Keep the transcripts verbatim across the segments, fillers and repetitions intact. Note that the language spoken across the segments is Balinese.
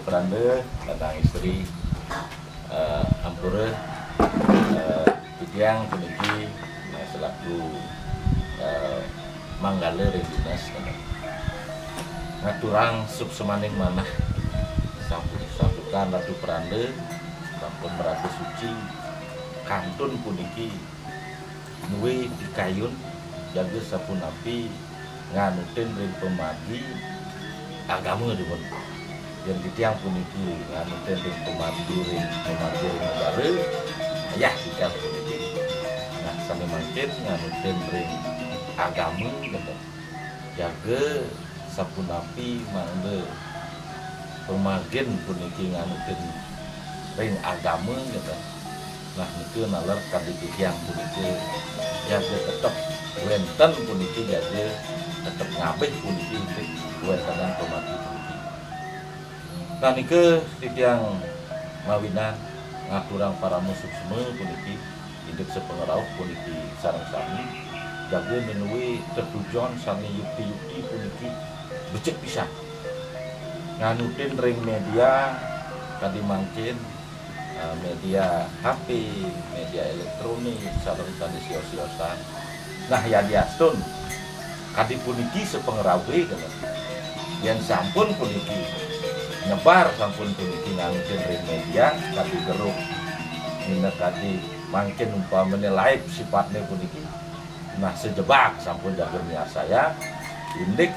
Pranda, kadang istri, eh, ampura, eh, titiang puniki, eh, selaku, eh, manggala ring dinas, ngaturang suksmaning manah. Sampun, sampun Ratu Pranda, sampun maraga suci, kantun puniki nuwé pikayun jaga sapunapi nganutin ring pamargi agama dumun. Yén titiang puniki nganutin ring pamargi ring, pamargi ring negara, ayah titiang puniki. Nah, sané mangkin nganutin ring agama gitu. Jaga sapunapi mangda pamargin puniki nganutin ring agama gitu. Nah, nika naler kadi titiang puniki jaga tetep wénten puniki, jaga tetep ngabih puniki indik kawéntenan pamargi puniki. Nah, nika titiang mawinan ngaturang parama suksma puniki, indik sapangrauh puniki sareng sami, jaga nenewi tetujon sané yukti-yukti puniki becik pisan. Nganutin ring média kadi mangkin, eh, média H P, média éléktronik, sareng sané sios-siosan. Nah, yadiastun kadi puniki sapangrauhé, kéné. Yén sampun puniki nyebar, sampun puniki nganutin ring média, kadi grup, minakadi mangkin umpamané live sifatné puniki. Nah, sajebag sampun jaga miarsayang, indik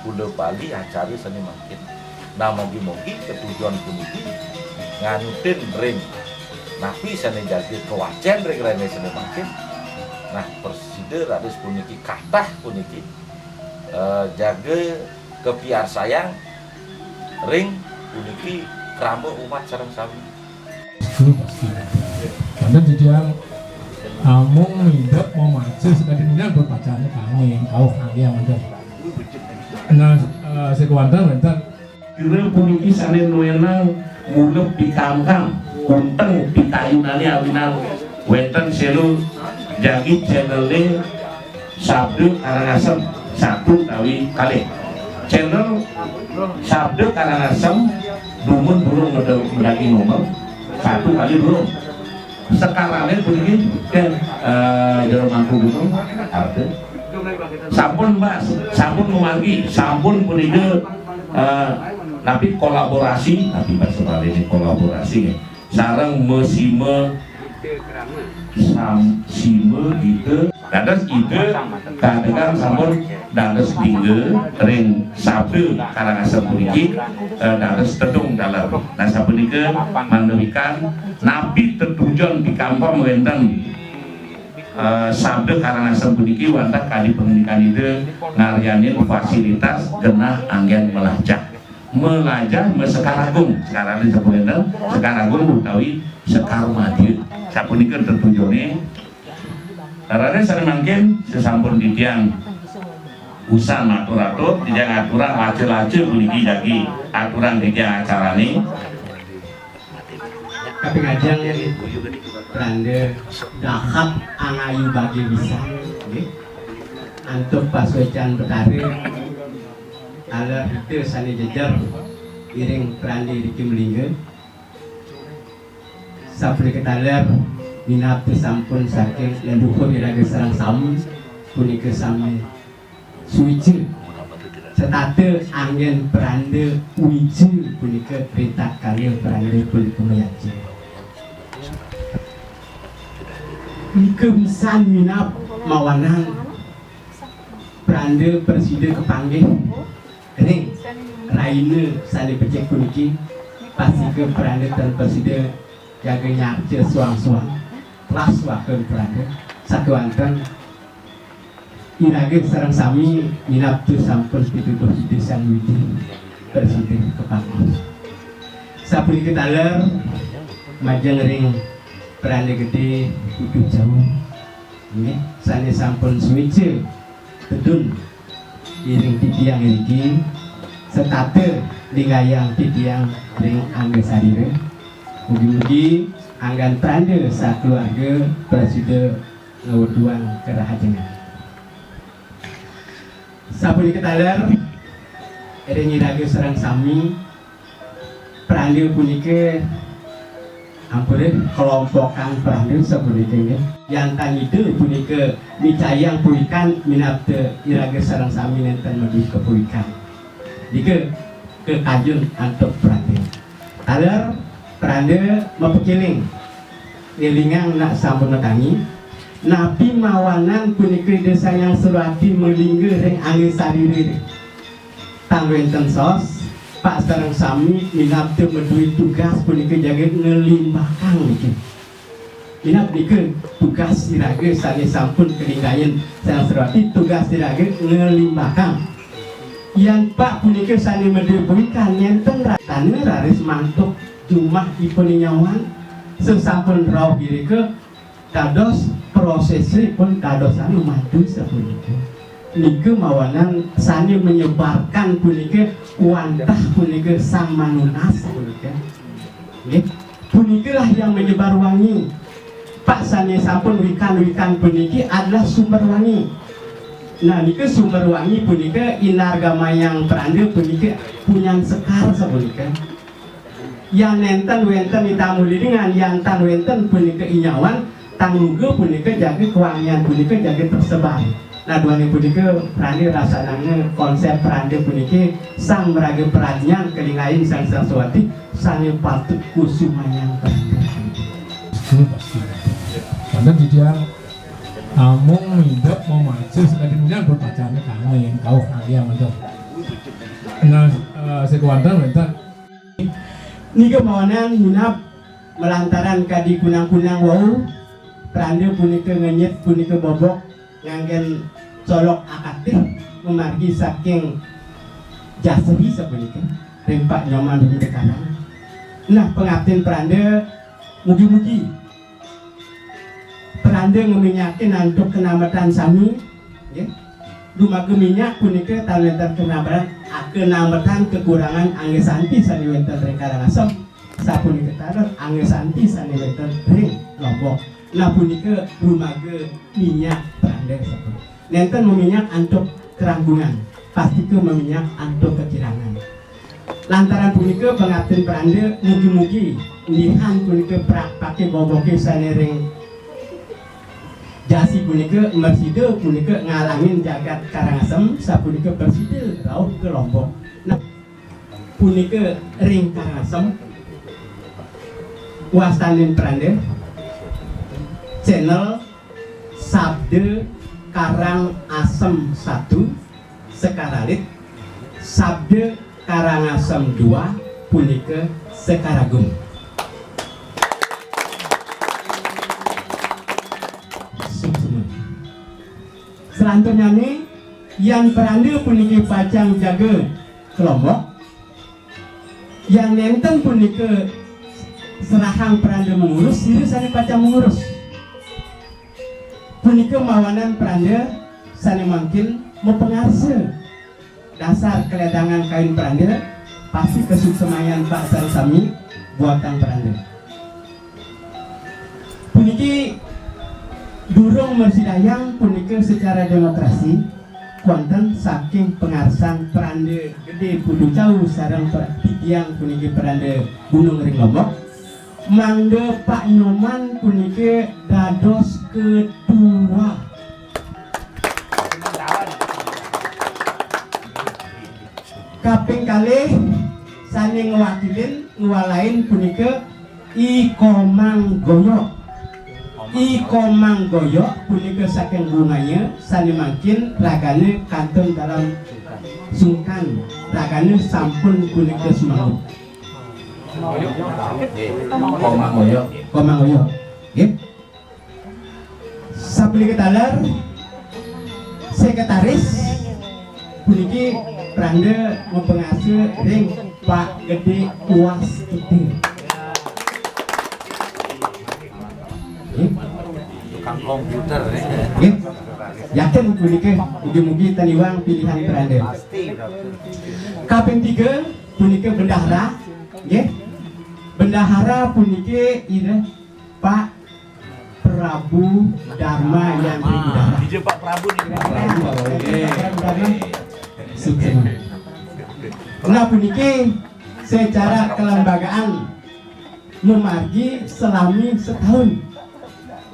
kula bali acara sané mangkin. Nah, mogi-mogi tetujon puniki nganutin ring napi sané jaga kawacén ring rahinané sané mangkin. Nah, prasida raris puniki kathah puniki, eh, jaga kapiarsayang ring puniki krama umat sareng sami. Pasti, pasti. Karena titiang amung midep mamaca sakadi nina berpacané kami, kauh kami yang ada. Nah, eh, sakéwanten wénten. Dina puniki sané nuénang mula pikamkam, kunteng pitayunané awinan wénten selo jagi channelé Sabda Karangasem satu utawi kalih. Channel Sabda Karangasem dumun durung meda-, medagi nomor satu kali durung. Sekarané puniki, kén, eh, Jero Mangku Gunung, ada. Sampun, Mas, sampun mamargi, sampun punika, eh, napi kolaborasi, napi bahasa Baliné kolaborasi, ya. Sareng masima sam-, sima gita. Dados gita kadegang sampun dados lingga ring Sabda Karangasem puniki, eh, dados tedung taler. Nah, sapunika mangda wikan napi tetujon pikamkam wénten, eh, Sabda Karangasem puniki wantah kadi pangandikan Ida ngaryanin fasilitas genah anggén melajah. Melajah ma Sekar Agung, Sekar Agung sapunika, Sekar Agung utawi Sekar Madya. Sapunika tetujoné. Raris sané mangkin, sasampun titiang usan matur-atur, titiang aturang laca-laca puniki jagi aturang titiang acarané. Kaping ajeng, Pranda dahat angayu bagi wisan, nggih. Antuk pasuécan Betara, taler hita sané jejer iring Pranda iriki malingga. Sapunika taler minab sampun saking leluhur iraga sareng sami, punika sami suwija. Setata anggén Pranda wija punika ritatkala Pranda punika mayaja. Nika pisan minab mawanang Pranda prasida kapanggih ring rahina sané becik puniki, pastika Pranda tan prasida jaga nyarca suang-suang, telas waken Pranda, sakéwanten iraga sareng sami minab sampun pituduh Ida Sang Widi prasida kapanggih. Sapunika taler majeng ring Pranda Gedé Putu Jauh, nggih, sané sampun suwija tedun iring titiang iriki, setata linggayang titiang ring angga sarira. Mugi-mugi anggan Pranda sakeluarga prasida ngwetuang karahajengan. Sapunika taler ring iraga sareng sami, Pranda punika, ampura, kelompokang pranda sapunika nggih. Yan tan Ida punika micayang pawikan minab iraga sareng sami nenten madue kapawikan. Nika kakajut antuk pranda. Taler pranda mapakeling. Ngelingang nak sampun tangi, napi mawanan punika Ida Sang Hyang Surati malingga ring angga sarira. Tan wenten saos, Pak sareng sami minab madue tugas punika jaga nglimbakang niki. Minab nika tugas iraga sane sampun kalinggahin Sang Surati, tugas iraga nglimbakang. Yan Pak punika sane madue pawikan nenten ratana raris mantuk jumah ipun inyawan, sasampun rauh irika dados prosesipun dados anu madu sapunika. Nika mawanan sane menyebarkan punika wantah punika sang manunas punika. Nggih. Punikalah yang menyebar wangi. Pak sane sampun wikan-wikan puniki adalah sumber wangi. Nah, nika sumber wangi punika inargamayang pranda punika punyan sekar sapunika. Yan nenten wenten itamu lilingan, yan tan wenten punika inyawan, tan muga punika jaga kewangian punika jaga tersebar. Nah, duaning punika pranda rasananga konsep pranda puniki sang maraga pradnyan kalinggahin Sang Sang Surati sane patut kusumayang pranda. Betul, pasti. Karena di dia amung hidup mau maju sekali dunia berpacarnya kami yang kau kalian itu. Nah, eh, sekuantan wenten. Nika mawanan minab malantaran kadi kunang-kunang wau, pranda punika ngenyit punika bobok nganggen colok akatih mamargi saking jasri sapunika ring Pak Nyoman ring Karang. Nah, pangaptin pranda mugi-mugi pranda ngaminyakin antuk kanametan sami, nggih. Dumaga minyak punika tan wenten kanametan, kanametan kekurangan angga santi sane wenten ring Karangasem. Sapunika taler angga santi sane wenten ring Lombok. Nah, punika dumaga minyak pranda sapunika. Nenten maminyak antuk kerangkungan, pastika maminyak antuk kekirangan. Lantaran punika, pangaptin pranda mugi-mugi nihan punika pra-, pake boboke sane ring jasi punika, mresida punika ngalangin jagat Karangasem, sapunika prasida rauh ka Lombok. Nah, punika ring Karangasem, wastanin pranda, channel Sabda Karangasem satu, Sekaralit, Sabda Karangasem dua, punika Sekaragung. Suksma. Selanturnyane, yan pranda puniki pacang jaga kelompok, yan nenten punika serahang pranda mengurus, sira sane pacang mengurus. Punika mawanan pranda sane mangkin mapangarsa. Dasar kaledangan kayun pranda, pasti kasuksmayang Pak sareng sami buatang pranda. Puniki durung mrasidayang punika secara demokrasi, wonten saking pangarsan pranda gede Putu Cau sareng pra-, titiang puniki pranda Gunung ring Lombok, mangda Pak Nyoman puniki dados ketua. Kaping kalih sane ngwakilin, ngwalain punika I Komang Goyok. I Komang Goyok punika saking Bungaya, sane mangkin ragane kantun dalam sungkan, ragane sampun punika sumanggup. Komang Goyok. Komang Goyok. Nggih. Sapunika taler, sekretaris puniki pranda mapangarsa ring Pak Gede Uwas Kidul. Nggih. Tukang komputer, eh. Nggih. Yakin puniki mugi-mugi tan iwang pilihan pranda. Pasti, udah. Kaping tiga punika bendahara, nggih. Bendahara puniki ira Pak Prabu Dharma Yang Tribudara. Ija Pak Prabu nih. Pak Prabu, Pak Prabu. Nggih. Suksma. Nah, puniki Secara kelembagaan memargi selami setahun.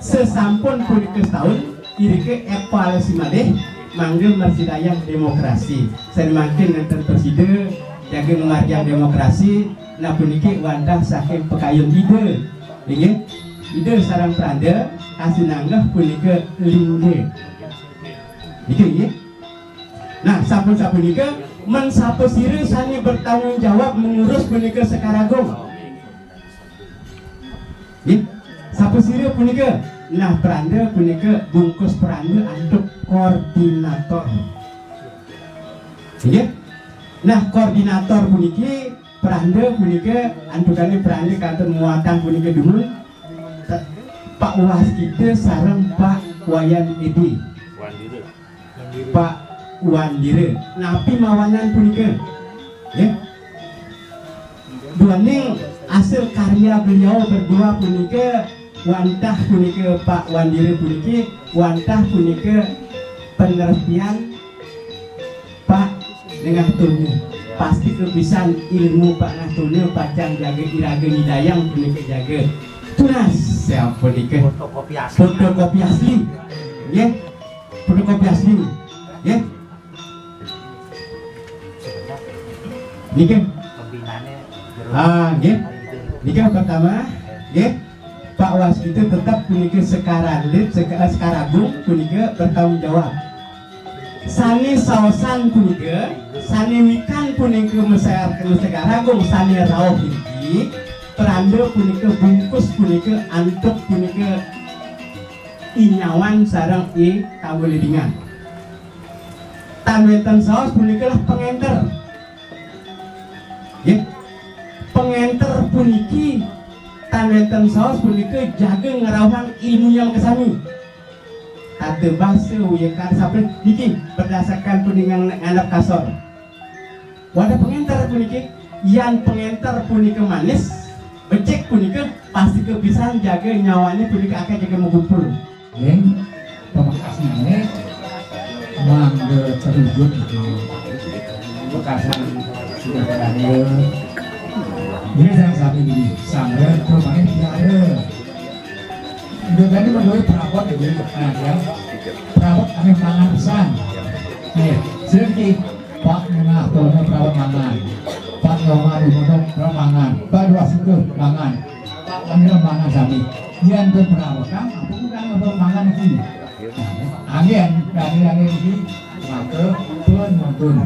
Sesampun punika setahun, irika evaluasi malih, mangga mrasidayang demokrasi. Sane mangkin nenten prasida jaga ngamargiang demokrasi, nah puniki wantah saking pakayun Ida. Inggih, Ida sareng Pranda kasinanggeh punika lingga. Nika inggih. Nah, sampun sapunika, men sapasira sane bertanggung jawab mengurus punika Sekar Agung? Nggih. Sapasira punika? Nah, Pranda punika bungkus Pranda antuk koordinator. Nggih. Nah, koordinator puniki Pranda punika antukane Pranda kantun muatan punika dumun Pak Waskita sareng Pak Wayan Edi. Pak Wandira. Napi mawanan punika? Nggih. Duaning hasil karya beliau berdua punika, wantah punika Pak Wandira puniki, wantah punika pengertian Pak Nengah Tuna. Pasti kepisan ilmu Pak Nengah Tuna pacang jaga iraga nyidayang punika jaga tunas. Siap punika. Fotokopi asli. Fotokopi asli. Nggih. Fotokopi asli. Nggih. Nika. Pembinane jero. Ah, nggih. Nika pertama, nggih. Pak Waskita tetap punika Sekar Alit, Seka-, eh, Sekar Agung punika bertanggung jawab. Sane saosan punika, sane wikan punika mesear-, Sekar Agung, sane rauh niki, Pranda punika bungkus punika antuk punika inyawan sareng i kawelidingan. Tan wenten saos punika lah pengenter. Nggih. Pengenter puniki tan wenten saos punika jaga ngrauhang ilmunya makasami. Tata basa, wiakar, sampun niki berdasarkan punika ngandhap kasor. Wadah pengenter puniki, yan pengenter punika manis, becik punika pasti kepisan jaga nyawane punika akeh jaga magumpul. Ning pamekasnyané mangga terwujud itu. Pekasan sudah berhasil. Ini yang sami ini, sanggar terus main piara. Udah tadi menurut perabot itu, nah ya, perabot aneh mangan pisan. Nih, sedikit Pak Nengah Tono perabot mangan, Pak Yoma Dumono perabot mangan, Pak Dua Sukuh mangan, Pak Wandira mangan sami. Yan pun perabot kan, apa bukan perabot mangan iki? Angin, angin, angin iki, maka pun, pun.